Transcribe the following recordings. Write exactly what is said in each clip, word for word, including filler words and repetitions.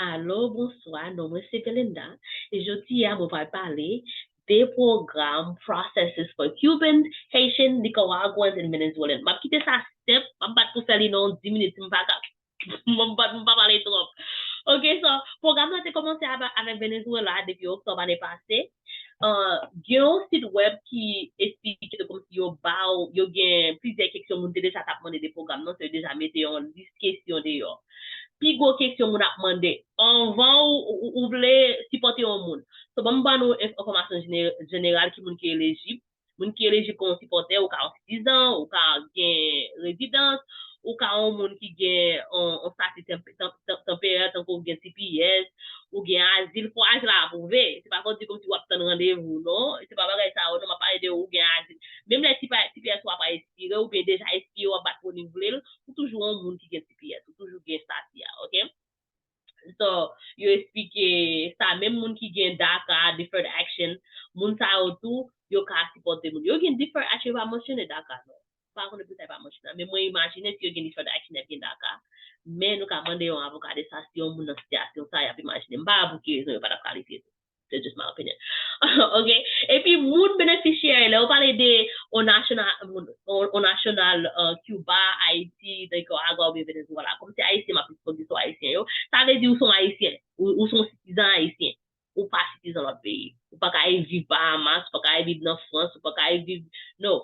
Alo, bonswa, non mwen se Belinda, e jodi a mwen pral pale de pwogram Processes for Cubans, Haitians, Nicaraguans and Venezuelans. M ap kite sa senp, m ap bat pou fè li nan dis minit, si m pa ka, m ap bat, m pa pale twòp. Ok, so, pwogram nan te kòmanse avè-, avèk Venezuela depi oktòb ane pase. Uh, gen yon sit wèb ki esplike kòmsi yo ba w, yo gen plizyè kesyon moun te deja t ap mande de pwogram nan, so yo deja mete yon lis kesyon deyò. Pi gwo kesyon moun ap mande, anvan ou, ou, ou vle sipòte yon moun. So, ban m ban nou enf-, enfòmasyon jene-, jeneral ki moun ki elijib. Moun ki elijib kòm sipòtè, ou ka yon sitizan, ou ka gen rezidans, ou ka yon moun ki gen yon, yon stati tanp-, tanp-, tanp-, tanperè, tankou ou gen T P S, ou gen azil, fò azil la apwouve. Se pa fò di kòmsi w ap tann randevou, non. Se pa bagay sa yo, non, m ap pale de ou gen azil. Menm lè T P S, T P S ou a pa ekspire, oubyen deja ekspire, w ap bat pou renouvle l, ou toujou yon moun ki gen T P S, ou toujou gen stati a, ok? So, yo esplike sa, menm moun ki gen DACA, Deferred Action, moun sa yo tou, yo ka sipòte moun. Yo gen Deferred Action, yo pa mansyone DACA, non. Pa konnen poukisa yo pa mansyone. Men mwen imajine si yo gen Deferred Action, y ap gen DACA. Men nou ka mande yon avoka de sa, si yon moun nan sitiyasyon sa, y ap imajine. M pa wè pou ki rezon yo pa t ap kalifye tou. C'est just my opinion. Ok? Epi moun benefisyè, lè yo pale de yon nasyonal, yon, yon nasyonal, uh, Cuba, Ayiti, Nicaragua oubyen Venezuela, kòmsi Ayisyen, m ap plis fokis sou Ayisyen yo, sa vle di ou se yon Ayisyen, ou, ou se yon sitizan ayisyen, ou pa sitizan lòt peyi. Ou pa ka al viv Bahamas, ou pa ka al viv nan Frans, ou pa ka al viv, no.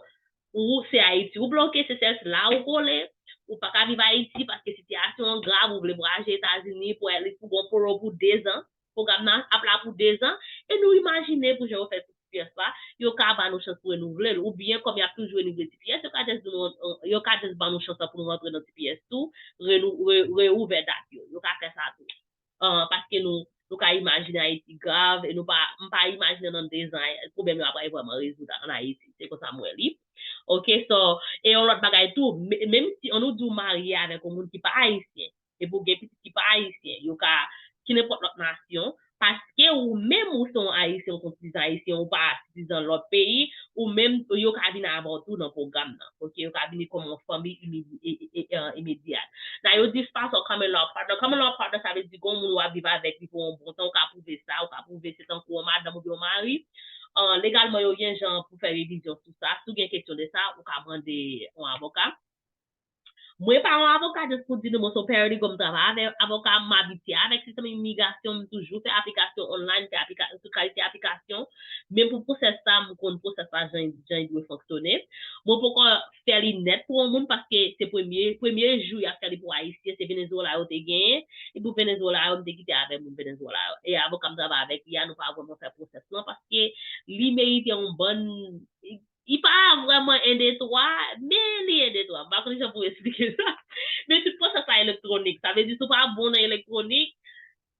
Ou se Ayiti, ou bloke, se sèl la ou kole, ou pa ka viv Ayiti paske sitiyasyon an grav, ou vle vwayaje Etazini pou at least pou gon parole pou dezan. Pwogram nan ap la pou dezan, e nou imajine pou jan yo fè sou T P S la, yo ka ba nou chans pou renouvle l, oubyen kòm y ap toujou renouvle T P S, yo ka just di nou, yo ka just ban nou chans lan pou nou rantre nan T P S tou, renou-, re-, reouvè dat yo. Yo ka fè sa tou. Ah, paske nou, nou ka imajine Ayiti grav, e nou pa, m pa imajine nan dezan, pwoblèm yo ap pral vrèman rezoud an Ayiti. Se konsa m wè li. Ok, so, e yon lòt bagay tou, me-, menm si, ann nou di w marye avèk yon moun ki pa ayisyen, epi w gen pitit ki pa ayisyen, yo ka, ki nenpòt lòt nasyon, paske ou menm ou se yon ayisyen, ou se yon sitizan ayisyen, ou pa sitizan lòt peyi, ou menm, yo ka vin avè w tou nan pwogram nan. Ok, yo ka vini kòm yon fanmi imedi-, e, e, e, e, imedyat. Now, yo di spousal common law partner. Common law partner, sa vle di gon moun w ap viv avèk li pou yon bon tan, ou ka pwouve sa, ou ka pwouve se tankou yon madanm oubyen yon mari. Ah, legalman, yo gen jan pou fè revizyon sou sa. Si w gen kesyon de sa, ou ka mande yon avoka. Mwen pa yon avoka, just pou di nou, mwen se yon paralegal, m travay avè avoka, m abitye avèk sistèm imigrasyon, m toujou fè aplikasyon online, fè aplika-, tout kalite aplikasyon. Men pou pwosès sa, m konn pwosès la jan, jan li dwe fonksyone. Mwen poko fè li nèt pou yon moun paske se premye, premye jou y ap fè li pou Ayisyen, se Venezuela yo te genyen. E pou Venezuela yo, m te kite avè moun Venezuela yo. E avoka m travay avèk li a, nou pa vrèman fè pwosès lan paske li merite yon bann, li pa vrèman en de twa, men li en de twa. M pa konn jan pou esplike sa. Men tout pwosès la elektwonik. Sa vle di, si w pa bon nan elektwonik,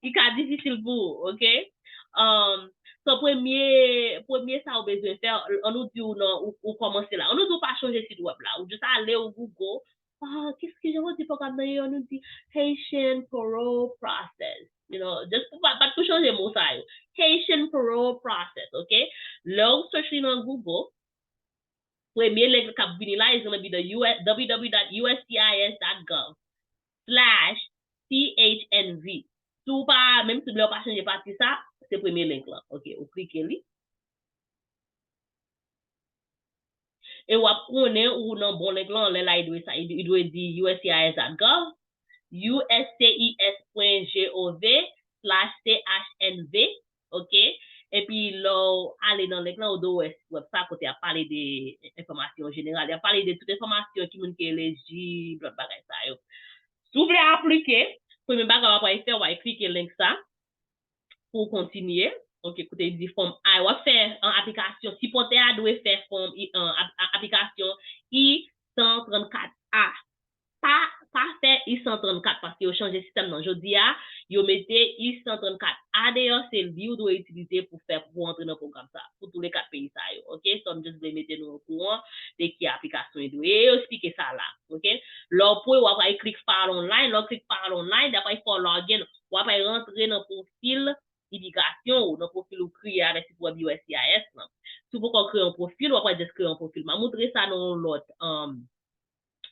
li ka difisil pou ou, ok? Um, so, premye, premye sa ou bezwen fè, ann nou di ou nan, ou, ou kòmanse la. Ann nou di ou pa chonje sit wèb la. Ou just ale, ou Google, ah, kis ki jan yo di pwogram nan ye, ann nou di Haitian Parole Process. You know, just pou pa, pa pou chanje mo sa yo. Haitian Parole Process, ok? Lè ou search li nan Google, premye link k ap vini la is gonna be the U S, W W W dot U S C I S dot gov slash C H N V. Si w pa, menm si lè w pa chanje pati sa, se premye link lan. Ok, ou klike li. E w ap konnen ou nan bon link lan, lè la, li dwe sa, li, li dwe di U S C I S dot gov, U S C I S pwen G O V slash C H N V, ok? Epi lè w ale nan link lan, ou dwe wè sit wèb sa kote y ap pale de enfòmasyon jeneral. Y ap pale de tout enfòmasyon, ki moun ki elijib, lòt bagay sa yo. Si w vle aplike, premye bagay w ap fè, w ap klike link sa pou w kontinye. Ok, kote li di Form I, w ap fè, an, aplikasyon, sipòtè a dwe fè fòm I, an, ap-, a-, aplikasyon I san trannkat A. Pa, pa fè I san trannkat paske yo chanje sistèm nan. Jodi a, yo mete I san trannkat A deyò, se li ou dwe itilize pou fè, pou antre nan pwogram sa, pou tou le kat peyi sa yo. Ok, so m just vle mete nou okouran de ki aplikasyon li dwe ye. Yo esplike sa la. Ok, lè w pre, w ap al klik File Online. Lè w klik File Online, y ap al fè w login. W ap al rantre nan pwofil imigrasyon ou, nan pwofil ou kreye avèk sit wèb U S C I S lan. Si w poko kreye yon pwofil, w ap al just kreye yon pwofil. M a montre sa nan yon lòt, um,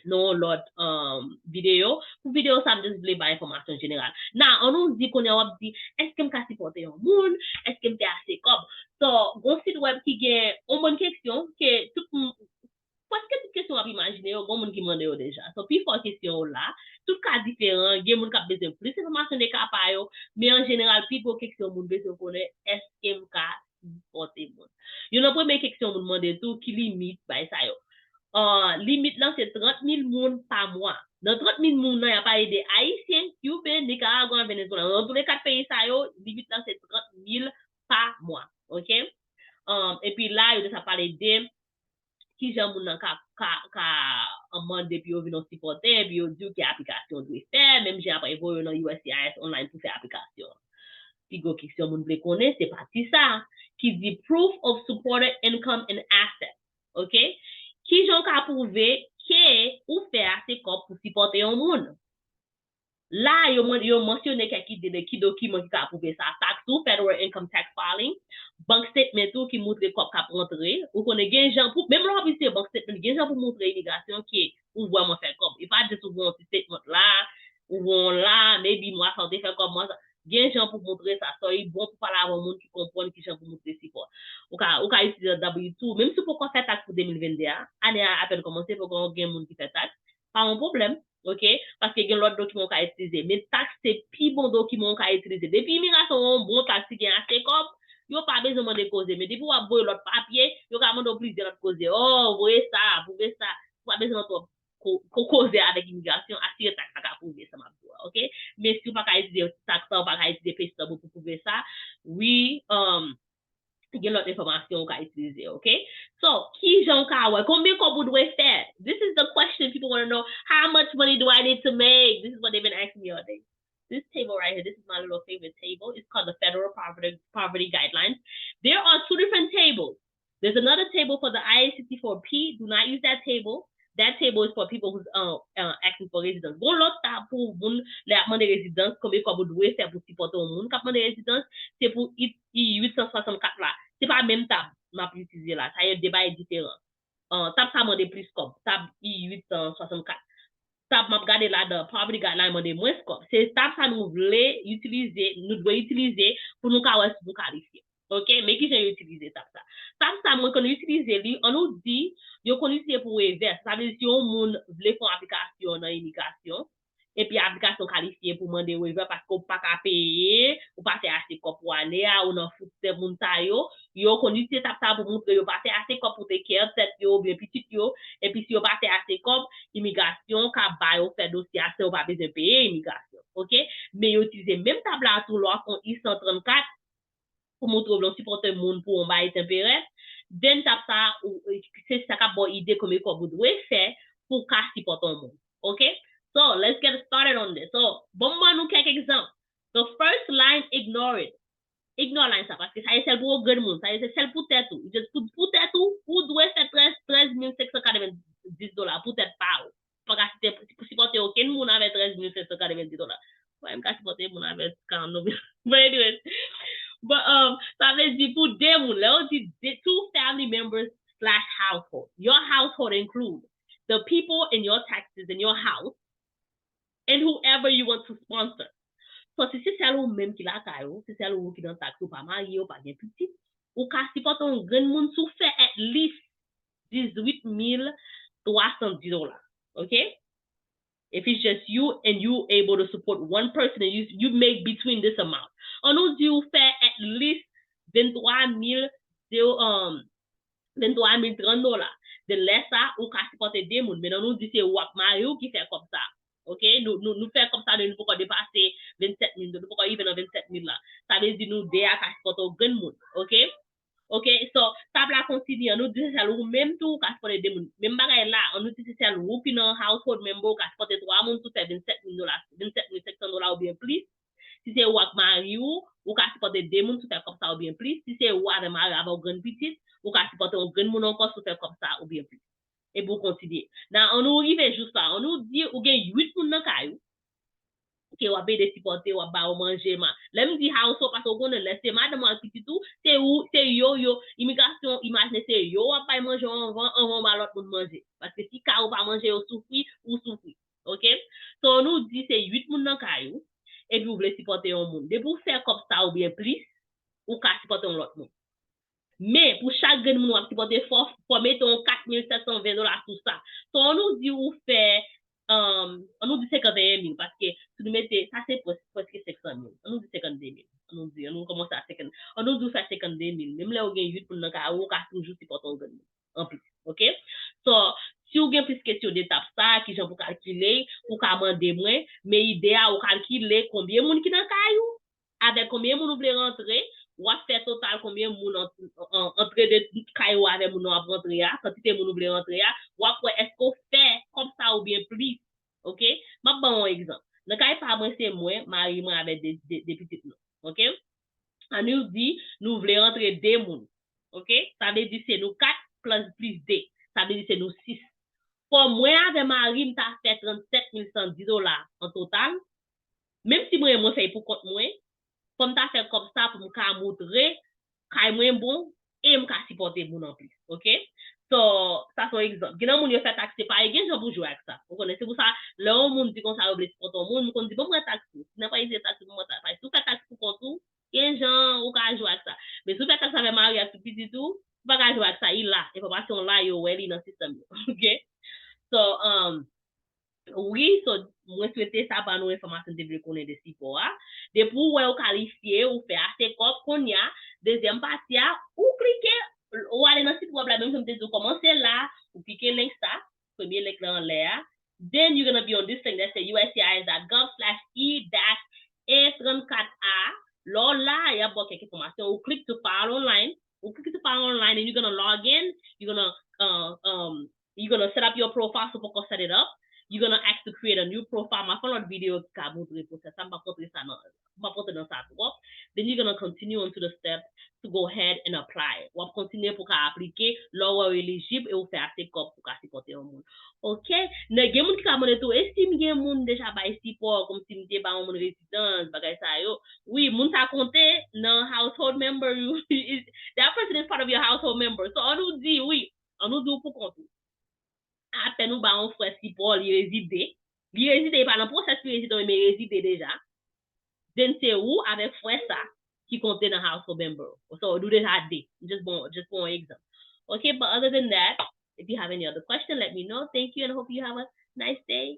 nan yon lòt um, videyo. Pou videyo sa, m just vle bay enfòmasyon jeneral. Now, ann nou di kounye a w ap di, èske m ka sipòte yon moun? Èske m fè ase kòb? So, gon sit wèb ki gen yon bann kesyon ke tout moun, prèske tout kesyon w ap imajine yo, gon moun ki mande yo deja. So, pifò kesyon yo la, tout ka diferan, gen moun k ap bezwen plis enfòmasyon de ka pa yo, men an jeneral, pi gwo kesyon moun bezwen konnen, èske m ka sipòte moun? Youn nan premye kesyon moun mande tou, ki limit bay sa yo? Uh, limit lan se trant mil moun pa mwa. Nan trant mil moun nan, y ap ede Ayisyen, Cuban, Nicaragua, Venezuela. Nan tou le kat peyi sa yo, limit lan se trant mil pa mwa. Ok? Um, epi la, yo te sa pale de kijan moun nan ka, ka, ka mande pou yo vin yon sipòtè, epi yo di w ki aplikasyon w dwe fè, menm jan apre voye yo nan U S C I S online pou fè aplikasyon. Pi gwo kesyon moun vle konnen, se pati sa, ki di proof of supported income and asset. Ok? Kijan w ka pwouve ke ou fè ase kòb pou sipòte yon moun? La, yo, yo mansyone kèk ide de ki dokiman ki ka pwouve sa. Taks ou, federal income tax filing, bank statement ou ki moutre kòb k ap rantre. Ou konnen gen jan pou, menm lè w ap itilize bank statement, gen jan pou moutre imigrasyon ke ou vrèman fè kòb. E pa jis ou voye yon ti statement la, ou voye yon la, maybe mwa sa w te fè kòb, mwa sa. Gen jan pou moutre sa. So, li bon pou pale avè yon moun ki konprann ki jan pou moutre sipò. Ou ka, ou ka itilize W two, menm si w poko fè taks pou de mil vennde a, ane a apèn kòmanse, poko gen moun ki fè taks, pa yon pwoblèm. Ok? Paske gen lòt dokiman w ka itilize. Men taks se pi bon dokiman w ka itilize. Depi imigrasyon yon bon taks ki gen ase kòb, yo pa bezwen mande koze. Men depi w ap voye lòt papye, yo ka mande w plizyè lòt koze. Oh, voye sa, pwouve sa. Ou pa bezwen twòp ko, ko, koze avèk imigrasyon, asire taks la ka pwouve sa m ap di w a, ok? Men si w pa ka itilize taks la, ou pa ka itilize pay stub ou pou pwouve sa, wi, um, gen lòt enfòmasyon ou ka itilize, ok? So, kijan w ka wè? Konbyen kòb ou dwe fè? This is the question people want to know. How much money do I need to make? This is what they've been asking me all day. This table right here, this is my little favorite table. It's called the Federal Poverty, Poverty Guidelines. There are two different tables. There's another table for the I A C T four P. Do not use that table. That table is for people who's uh, uh, asking for residence. Gon lòt tab pou moun lè ap mande rezidans, konbyen kòb ou dwe fè pou sipòte yon moun k ap mande rezidans, se pou I, I uit san swasannkat la. Se pa menm tab m ap itilize la. Sa yo de bagay diferan. Uh, tab sa mande plis kòb. Tab I uit san swasannkat. Tab m ap gade la dan Poverty Guideline mande mwens kòb. Se tab sa nou vle itilize, nou dwe itilize pou nou ka wè si nou kalifye. Ok, men kijan yo itilize tab sa. Tab sa, mwen konn itilize li, ann nou di, yo konn itilize pou wevè. Sa vle di si yon moun vle fè yon aplikasyon nan imigrasyon, epi aplikasyon kalifye pou mande wevè paske w pa ka peye, ou pa fè ase kòb pou ane a, ou nan food stamp moun sa yo, yo konn itilize tab sa pou montre yo pa fè ase kòb pou take care tèt yo oubyen pitit yo, epi si yo pa fè ase kòb, imigrasyon ka ba yo fè dosye a san yo pa bezwen peye imigrasyon. Ok? Men yo itilize menm tab la tou lè w ap fè yon I san trannkat, pou montre w vle w sipòte moun pou yon bagay tenperè, then tab sa, ou, se sa k ap ba w ide konbyen kòb ou dwe fè pou w ka sipòte yon moun. Ok? So, let's get started on this. So, ban m ban nou kèk egzanp. The first line, ignore it. Ignore line sa, paske sa e sèl pou yon grenn moun, sa e se sèl pou tèt ou. Just pou, pou tèt ou, ou dwe fè trèz, trèz mil senk san katrevenndis dola pou tèt pa ou. Pa ka sipòte okenn moun avè trèz mil senk san katrevenndis dola. Mwen, m ka sipòte moun avè karannonn mil. But anyways, but, um, sa vle di pou de moun, lè yo di de, two family members slash household. Your household include the people in your taxes in your house and whoever you want to sponsor. So, si se sèl ou menm ki lakay ou, se sèl ou ki nan taks, ou pa marye, ou pa gen pitit, ou ka sipòte yon grenn moun si w fè at least dizuit mil twa san dis dola. Ok? If it's just you and you able to support one person and you, you make between this amount. Ann nou di ou fè at least venntwa mil, um, venntwa mil trant dola. Then lè sa, ou ka sipòte de moun. Men ann nou di se ou ak mari w ki fè kòb sa. Ok? Nou, nou, nou fè kòb sa, nou poko depase vennsèt mil dola, nou poko rive nan vennsèt mil la. Sa vle di nou de a ka sipòte yon grenn moun. Ok? Ok, so, tab la kontinye, ann nou di se sèl ou menm tou ou ka sipòte de moun. Menm bagay la, ann nou di se sèl ou ki nan household member, ou ka sipòte twa moun si w fè vennsèt mil dola, vennsèt mil senk san dola oubyen plis. Si se ou ak mari w, ou ka sipòte de moun si w fè kòb sa oubyen plis. Si se ou avè mari w avè yon grenn pitit, ou ka sipòte yon grenn moun ankò si w fè kòb sa oubyen plis. Epi w kontinye. Nan, ann nou rive jous la, ann nou di ou gen uit moun nan kay ou. ke w ap ede sipòte, w ap ba yo manje. Ma, lè m di household, paske w konnen, lè se madanm ou ak pitit ou, se ou, se yo, yo, imigrasyon, imajine se yo w ap bay manje anvan, anvan w ba lòt moun manje. Paske si kay ou pa manje, yo soufri, ou soufri. Oke? So, nou di se uit moun nan kay ou, epi ou vle sipòte yon moun. Depi ou fè kòb sa oubyen plis, ou ka sipòte yon lòt moun. Men, pou chak grenn moun w ap sipòte, fò, fò mete yon kat mil sèt san ven dola sou sa. So, an nou di ou fè, um, an nou di senkanteyen mil, paske si nou mete, sa se pres-, prèske senk san mil. An nou di senkannde mil. An nou di, an nou kòmanse a senkant, an nou di ou fè senkannde mil. Menm lè ou gen uit moun nan kay ou, ou ka toujou sipòte yon grenn moun anplis, oke? So, si ou gen plis kesyon de etap sa, kijan pou kalkile, ou ka mande mwen, men ide a, ou kalkile konbyen moun ki nan kay ou, avèk konbyen moun ou vle rantre, w ap fè total konbyen moun ant-, an-, antre de kay ou avèk moun w ap rantre a, kantite moun ou vle rantre a, w ap wè èske w fè kòb sa oubyen plis, oke? M ap ban w yon egzanp. Nan kay pa mwen, se mwen, mari mwen avèk de, de, de pitit nou, oke? An nou di, nou vle rantre de moun, oke? Sa vle di se nou kat plis, plis de. Sa vle di se nou sis. Fò mwen avè mari m ta fè trannsèt mil san di dola an total. Menm si mwen, mwen fè l pou kont mwen, fò m ta fè kòb sa pou m ka moutre kay mwen bon e m ka sipòte moun anplis, oke? So, sa se yon egzanp. Gen nan moun yo fè takse pa, e gen jan pou jwe ak sa. Ou konnen, se pou sa, lè yon moun di konsa yo vle sipòte yon moun, m konn di, "Bon, mwen takse." Si nan pa itilize takse pou mwen, ta, si ou fè takse pou kont ou, gen jan ou ka jwe ak sa. Men si ou fè takse avè mari ak tout pitit ou, ou pa ka jwe ak sa, li la. Enfòmasyon la, yo wè li nan sistèm yo, oke? So, um, wi, so, mwen swete sa ba nou enfòmasyon m te vle konnen de sipò a. Depi ou wè ou kalifye, ou fè ase kòb, kounye a, dezyèm pati a, ou klike, ou ale nan sit wèb la, menm jan m te di w kòmanse la, ou klike link sa, premye link la anlè a. Then you're gonna be on this link that say U S C I S dot gov slash E dash E trannkat A. Lè w la, y ap ba w kèk enfòmasyon. Ou click to file online. Ou click to file online and you're gonna log in. You're gonna, uh, um, you're gonna set up your profile, so poko set it up. You're gonna ask to create a new profile. M ap fè yon lòt videyo ki ka montre pwosès sa. M p ap montre sa nan, m p ap montre nan sa twòp. Then you're gonna continue on to the step to go ahead and apply. W ap kontinye pou ka aplike, lè w wè w elijib e ou fè ase kòb pou ka sipòte yon moun. Oke? Men gen moun ki ka mande tou, e si m gen moun deja bay sipò, kòmsi m te ba yon moun rezidans, bagay sa yo? Wi, moun sa konte nan household member, you, is, that person is part of your household member. So, an nou di, wi, an nou di w pou kont ou. Apèn ou ba yon frè sipò, li rezide. Li rezide, li pa nan pwosès li rezide, men li rezide deja. Then se ou avèk frè sa ki konte nan household member. So, nou deja de. Just bon, just pou yon egzanp. Okay, but other than that, if you have any other question, let me know. Thank you and hope you have a nice day.